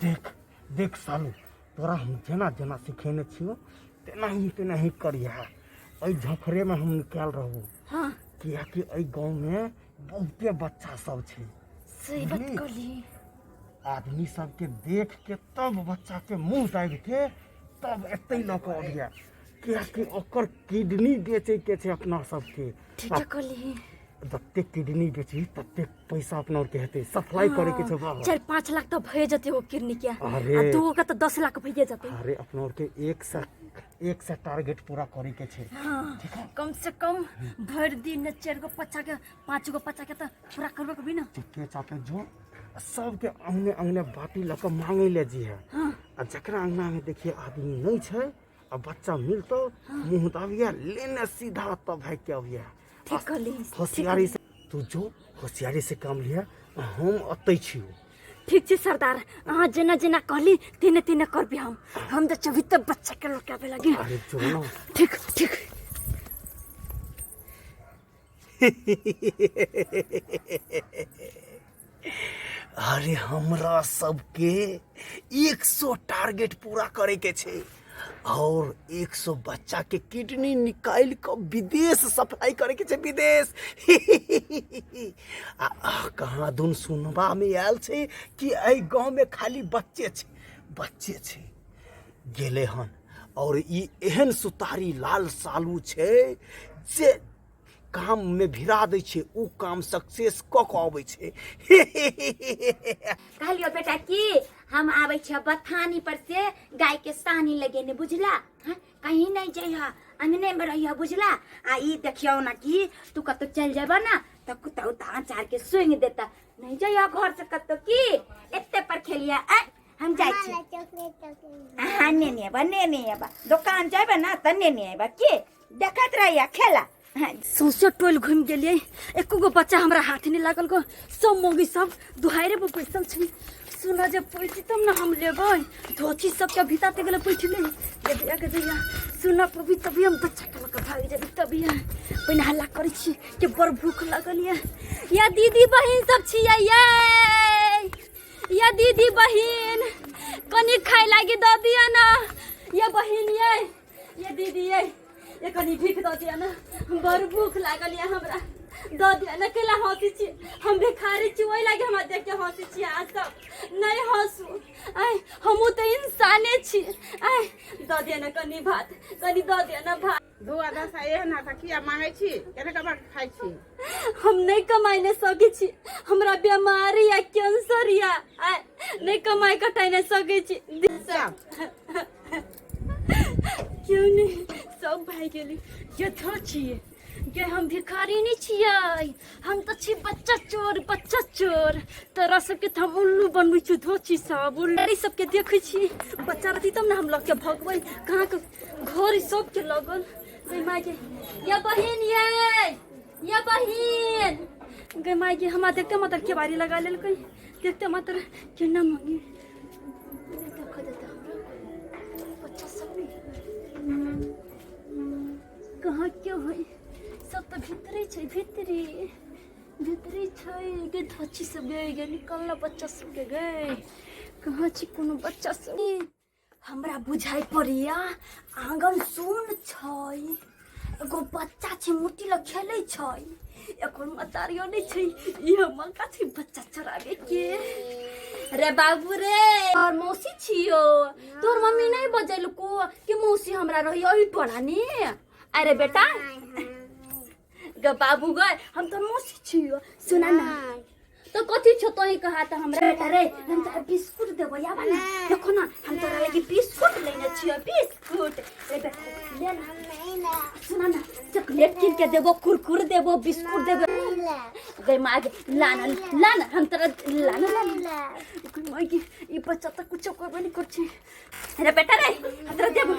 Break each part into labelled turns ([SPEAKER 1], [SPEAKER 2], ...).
[SPEAKER 1] देख देख सालू, तोरा हम जेना जेना सिखेने छियो तेनाही तेनाही करिहा। एहि झोंखरेमे हम निकाल रहबो।
[SPEAKER 2] हाँ।
[SPEAKER 1] कियाकि एहि गाँवमे बहुते बच्चा सब छै।
[SPEAKER 2] सही बात।
[SPEAKER 1] बुझली?
[SPEAKER 2] कहली।
[SPEAKER 1] आदमी सबके देख के तब बच्चा के मुंह दाबि के तब एतै लऽ कऽ अबिया, कियाकि ओकर किडनी बेचै के छै अपना सबके।
[SPEAKER 2] ठीके कहली।
[SPEAKER 1] जतेक किडनी बेचही ततेक पैसा अपना आरके हेतै, सप्लाई करे के छै बाहर।
[SPEAKER 2] 4-5 लाख तऽ भए जेतै ओ किडनी के।
[SPEAKER 1] अरे।
[SPEAKER 2] आ दूगो के तऽ 10 लाख भइए जेतै।
[SPEAKER 1] अरे, अपना आरके 100 100 टारगेट पूरा करे के छै।
[SPEAKER 2] हाँ, कम से कम भरि दिन चारि गो बच्चा के, पाँच गो बच्चा के तऽ पूरा करबे के भी ना।
[SPEAKER 1] चुपके चापे जो आ सबके अंगने अंगने बाटी लऽ कऽ मांगै ले जी है। आ जकरा अंगना में देखिए आदमी नहीं छै आ बच्चा मिलतो, मुंह दाबिया लेने सीधा तब भाग के अबिया।
[SPEAKER 2] ठीक कहली।
[SPEAKER 1] होशियारी से तू जो, होशियारी से काम लिया, हम अतै छियो।
[SPEAKER 2] ठीक छै सरदार, अहाँ जेना जेना कहली तेने तेने करबी हम। हम तऽ चबी तऽ बच्चा के लुकाबे लगी।
[SPEAKER 1] अरे, जो ना।
[SPEAKER 2] ठीक ठीक।
[SPEAKER 1] अरे, हमरा सबके 100 टारगेट पूरा करे के छै और 100 बच्चा के किडनी निकालि कऽ विदेश सप्लाई करे के छै, विदेश। आ आ, कहाँ दुन सुनबा में आयल छै कि एहि गांव में खाली बच्चे छै, बच्चे छै। गेले हन और ई एहन सुतारी लाल सालू छै जे काम में भिड़ा दै छै, उ काम सक्सेस कऽ कऽ अबै छै।
[SPEAKER 3] कहलियो बेटा की हम आबै छियै बथानी पर से गाय के सानी लगेने, बुझला? हाँ? कहीं नहीं जइह, अंगने में रहिह, बुझला? आ ई देखियौ ना कि तू कतौ चलि जेबह ना तऽ कुत्ता उत्ता अचार के सूंघ देता। नहीं जइह घर से कतौ की एते पर खेलिया। आ हम जाइ छी। हाँ, नेने अयबा, नेने अयबा। दोकान जेबे ना तऽ नेने अयबा की। देखैत रहिया खेला, हाँ।
[SPEAKER 2] सौंसे टोल घुमि गेलियै, एको गो बच्चा हमरा हाथ नहि लागल गो। सब मौगी सब दुहारे पर बैसल छै। सुना जे पैसी तब ने हम लेबै। धोती सबके भीतर ते गेलै बैठले। जब जइया सुना पबी तभी हम बच्चा के लऽ कऽ भागि जेबै। तभी पहिने हल्ला करै छी कि बड़ भूख लागल यऽ। या दीदी बहिन सब छियै यै, या दीदी बहिन, कनि खाय लागी दऽ दिअ ने। या बहिन यै, ये दीदी यै, ये कनि भीख दऽ दिअ ने, बड़ भूख लागल यऽ हमरा, दऽ दिअ ने। केला हँसी छी? हम भिखारी छी, ओहि लागी हमरा देख के हँसी छी अहाँ सब? नहि हँसू। आय, हमहूँ तऽ इंसाने छी। आय, दऽ दिअ ने कनि भात, कनि दऽ दिअ ने भात।
[SPEAKER 4] धुआ दशा एहन है तऽ किया मांगै छी? केना कमा के खाइ छी?
[SPEAKER 2] हम नहीं कमाई ने सके छी, हमरा बीमारी या कैंसर या आय, नहीं कमाई कटाई ने सके छी।
[SPEAKER 4] चल।
[SPEAKER 2] क्यों नहीं सब भाई गेली। ये थो छियै गे, हम भिखारी नहीं छियै, हम तऽ छी बच्चा चोर, बच्चा चोर। तोरा सबके तऽ हम उल्लू बनबै छी। धोची सब उल्लू सबके देखै छी। बच्चा रहती तब ने हम लऽ के भगबै। कहाँ के घर सबके लगल। गै माय गे, या बहिन ये, या बहिन, गै माय गे, हमरा देखते मात्र केबाड़ी लगा लेलकै। देखते मात्र केना मांगे देख देता हमरा। बच्चा सब नहीं कहाँ क्यों है? सब तऽ भीतरे छै, भीतरे भीतरे छै। गे धोची सब गे, गे निकलना बच्चा सबके। गे कहाँ छी कोनो बच्चा सब? हमरा बुझाइ पड़ैया आंगन सुन छै, एगो बच्चा छै, मूर्ति लग खेलै छै, एकर मतारियो नहि छै। ई हमर का छै बच्चा चोराबे के? रे बाबू रे, और मौसी छियो, तोर मम्मी नहीं बजेलको कि मौसी हमरा रही ओही टोला ने? अरे बेटा ग, बाबू गए, हम तो मौसी छियो, सुना ना। तो कथी छो तोही कहा त हमरा? बेटा रे, हम तोरा बिस्कुट देबो, याबा ना। देखो ना, हम तोरा लगी बिस्कुट लेने छियो, बिस्कुट। रे बेटा ले ना, सुना ना, चॉकलेट किन के देबो, कुरकुर देबो, बिस्कुट देबो। गई माँ गे, लाना लाना, हम तोरा लाना लाना। गई माँ गे, ई बच्चा त कुछो करबे नहीं कर छै। रे बेटा रे, हम तोरा देबो।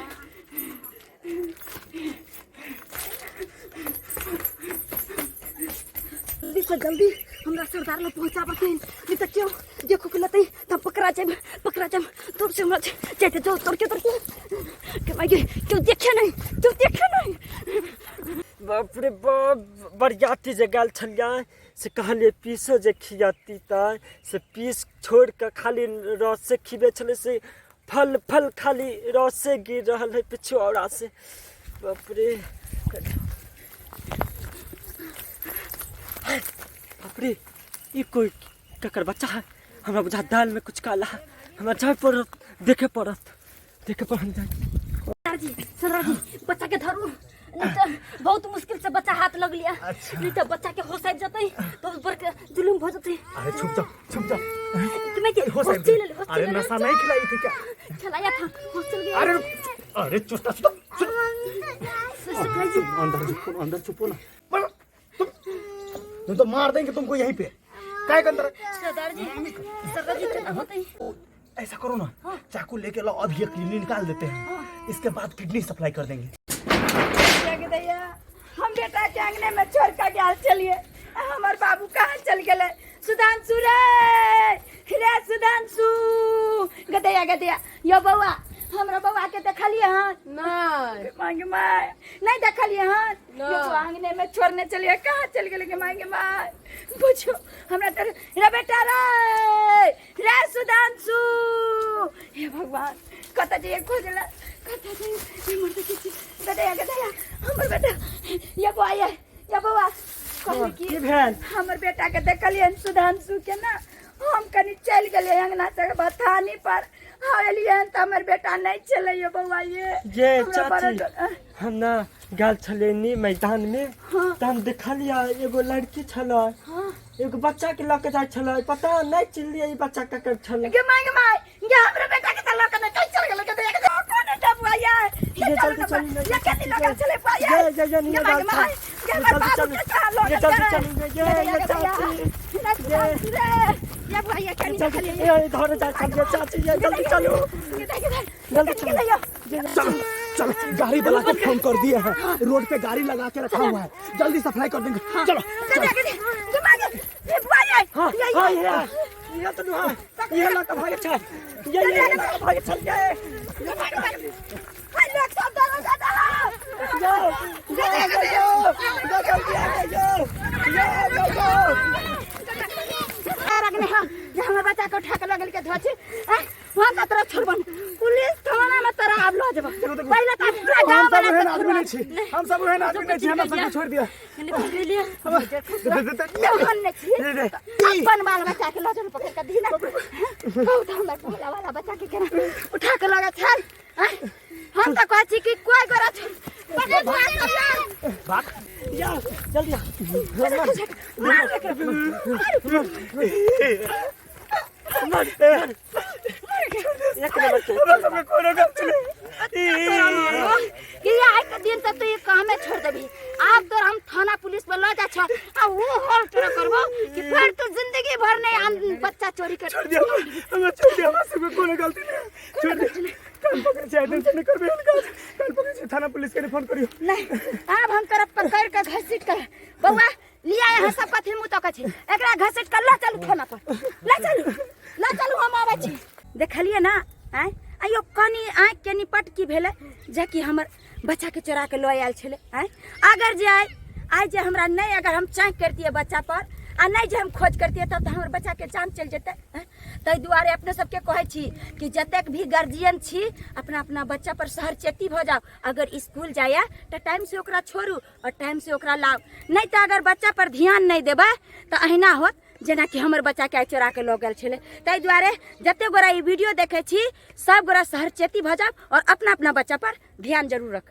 [SPEAKER 2] जल्दी से जल्दी हमरा सरदार लग पहुंचाबऽ के, नहीं तो क्यों देखो के लतै तब पकड़ा जाए, पकड़ा जाए। तोर से हमरा जाते जो तोड़ के, तोड़ के के माई, क्यों देखे नहीं, क्यों देखे नहीं।
[SPEAKER 5] बाप रे बाप, बरियाती जे गेल छलियै से कहलियै पीसो जे खियती तऽ से पीस छोड़ि कऽ खाली रसे खिबै छलै, से फल फल खाली रसे गिर रहल है पिछु औरा से। बाप रे बाप रे, ई कोई ककर बच्चा है? हमरा बुझा दाल में कुछ काला है, हमरा जाय पड़त, देखे पड़त, देखे पड़त जाय।
[SPEAKER 2] सरदार जी, सरदार जी, बच्चा के धरू, नहीं तो बहुत मुश्किल से बच्चा हाथ लग लिया।
[SPEAKER 1] अच्छा।
[SPEAKER 2] नहीं तो बच्चा के होश आबि जतै तो बड़ जुलुम भ जतै।
[SPEAKER 1] अरे छुप जाओ, छुप जाओ।
[SPEAKER 2] तुम्हें के
[SPEAKER 1] होश
[SPEAKER 2] होश
[SPEAKER 1] आबि
[SPEAKER 2] चल
[SPEAKER 1] गेलै।
[SPEAKER 2] होश
[SPEAKER 1] अरे
[SPEAKER 2] चल
[SPEAKER 1] नशा नहीं खिलाई थी क्या?
[SPEAKER 2] खिलाया था, होश चल गया।
[SPEAKER 1] अरे रुक, अरे चुप चुप चुप।
[SPEAKER 2] सरदार जी,
[SPEAKER 1] अंदर छुपो, अंदर छुपो ना, तुम तो मार देंगे तुमको यहीं पे। काय के अंदर?
[SPEAKER 2] सरदार जी, सरदार जी, केना होतै?
[SPEAKER 1] ऐसा करो ना, चाकू लेके लाओ, अभी ये किडनी निकाल देते हैं, इसके बाद किडनी सप्लाई कर देंगे।
[SPEAKER 4] दैया, हम बेटा के अंगने में छोड़ के गेल चलिए, हमर बाबू कहाँ चल गेले? सुधांशु रे, रे सुधांशु, गदैया गदैया, यो बौआ, हमरा बौआ के देखलिए हन?
[SPEAKER 6] नहीं।
[SPEAKER 4] मांगे माय, नहीं देखलिए हन?
[SPEAKER 6] ना।
[SPEAKER 4] यो बौआ अंगने में छोड़ने चलिए, कहाँ चल गेले के मांगे माय? पूछो हमरा तर, रे बेटा रे, रे सुधांशु, हे भगवान, कत जाइए खोजला, कत जाइए? ये मर के छी। गदैया गदैया, हमर बेटा, ये बौआ, ये बौआ, कहली
[SPEAKER 5] की
[SPEAKER 4] कि
[SPEAKER 5] भेल?
[SPEAKER 4] हमर बेटा के देखलियन सुधांशु के ना, हम कनी चलि गेलियै अंगना से बथानी पर, एलियन तऽ हमर बेटा नहि छलै। ये बौआ, ये
[SPEAKER 5] ये
[SPEAKER 4] हमरा बड़ा
[SPEAKER 5] चाची,
[SPEAKER 4] डर-
[SPEAKER 5] हम ना गेल छलियै नी मैदान में,
[SPEAKER 4] हाँ।
[SPEAKER 5] तऽ हम देखलियै एगो लड़की छलै, एगो बच्चा के लऽ के जाइ छलै, पता नहि चिन्हलियै ई बच्चा ककर छलै।
[SPEAKER 4] गे माय, गे माय, गे हमरा बेटा के तऽ लऽ के नहि कहि चलि गेलै। गे गे कोन टा बुआ ये?
[SPEAKER 5] ये
[SPEAKER 4] ये
[SPEAKER 5] जल्दी
[SPEAKER 4] चलू
[SPEAKER 5] चलू
[SPEAKER 4] ना, ये केती लऽ गेल छलै बुआ ये?
[SPEAKER 5] ये ये ये
[SPEAKER 4] गे
[SPEAKER 5] नहीं
[SPEAKER 4] माय, गे माय, गे हमर
[SPEAKER 5] जल्दी
[SPEAKER 4] बाबू
[SPEAKER 5] चलू।
[SPEAKER 4] के कहाँ लऽ
[SPEAKER 5] ये
[SPEAKER 4] गेल
[SPEAKER 5] जल्दी
[SPEAKER 4] गे?
[SPEAKER 5] चलू, ये
[SPEAKER 4] गे
[SPEAKER 5] ये
[SPEAKER 4] गे
[SPEAKER 5] चाची,
[SPEAKER 4] गे रे, ये बुआ ये कनी
[SPEAKER 5] जल्दी
[SPEAKER 4] देखलियै?
[SPEAKER 5] ये धरे जाइ छलियै चाची, ये जल्दी चलू,
[SPEAKER 4] गे गे गे
[SPEAKER 5] जल्दी चलू।
[SPEAKER 1] चलो चलो, गाड़ी वाला को फोन कर दिए हैं, रोड पे गाड़ी लगा के रखा हुआ है, जल्दी सप्लाई कर देंगे। चलो
[SPEAKER 4] गे गे गे गे माय, गे ये बुआ ये
[SPEAKER 5] हाँ
[SPEAKER 4] ये
[SPEAKER 5] हाँ, ये ये तो हाँ, ये लऽ के भागै छै, ये ये लऽ के भागै छल, ये
[SPEAKER 4] हाय लोग सब डरो दादा।
[SPEAKER 5] यो यो यो यो यो जल्दी आ यो यो यो यो।
[SPEAKER 4] रखने हाँ, जे हमर बच्चा के उठा के लऽ गेल के धोछि, वहाँ का तरफ छोड़बन, पुलिस थाना में तोरा आब लऽ जेबो। पहिले तऽ पूरा
[SPEAKER 1] हम
[SPEAKER 4] गाँव
[SPEAKER 1] सब
[SPEAKER 4] वाला
[SPEAKER 1] ओहन
[SPEAKER 4] के
[SPEAKER 1] आदमी नहीं छी, हम सब ओहन आदमी नहीं छी, हमरा सबके छोड़ दिया।
[SPEAKER 4] तहन नहि छी अपन बाल बच्चा के लऽ जेबो पकड़ के धीना। कहू तऽ हमर भोला वाला बच्चा के केना उठा के लऽ गेल छल? आँय? हम तऽ कहै छी कि कोई गोरा छोड़ पकड़ के
[SPEAKER 5] भाग या, जल्दी आ।
[SPEAKER 4] मार एकरा, मार।
[SPEAKER 5] एक नंबर के
[SPEAKER 1] हमरा सबके कोनो गलती नहीं।
[SPEAKER 3] कि आइ के दिन तक तो ये कामे छोड़ देबी, आब तोर हम थाना पुलिस पर लऽ जा छ आ वो होल तोरा करबो कि फिर तू जिंदगी भर नहीं हम बच्चा चोरी कर।
[SPEAKER 1] छोड़ दिया हमरा, छोड़ दिया, हमरा सबके कोनो गलती नहीं, छोड़ दिया। कान पकड़े छी, टेंशन नहीं करबे, कान पकड़े छी, थाना पुलिस के फोन करियो।
[SPEAKER 3] नहीं, आब हम तोरा पकड़ के घसीट कर, बौआ लिया यहाँ सब कथी मुँह तक छै, एकरा घसीट कर लऽ चलू थाना पर, लऽ चलू, लऽ चलू, हम आबै छी। देखलियै ना? आँय आइयो कनि आँखि के निपट की भेलै जेकि हमर बच्चा के चोरा के लऽ आयल छलै। आँय अगर जे आइ आइ जे हमरा नहि, अगर हम चाँकि करतियै बच्चा पर आ नहि जे हम खोज करतियै तब तऽ हमर बच्चा के जान चलि जेतै। आँय ताहि दुआरे अपने सबके कहै छी कि जतेक भी गार्जियन छी, अपना अपना बच्चा पर सहरचेती भऽ जाउ। अगर स्कूल जाइए तऽ टाइम से ओकरा छोड़ू और टाइम से ओकरा लाउ, नहि तऽ अगर बच्चा पर ध्यान नहि देबै तऽ अहिना होत जेनाकि हमर बच्चाके आइ चोरा के लऽ गेल छलै। ताहि दुआरे जते गोरा ई वीडियो देखै छी, सब गोरा सहरचेती भऽ जाउ और अपना अपना बच्चा पर ध्यान जरूर रखब।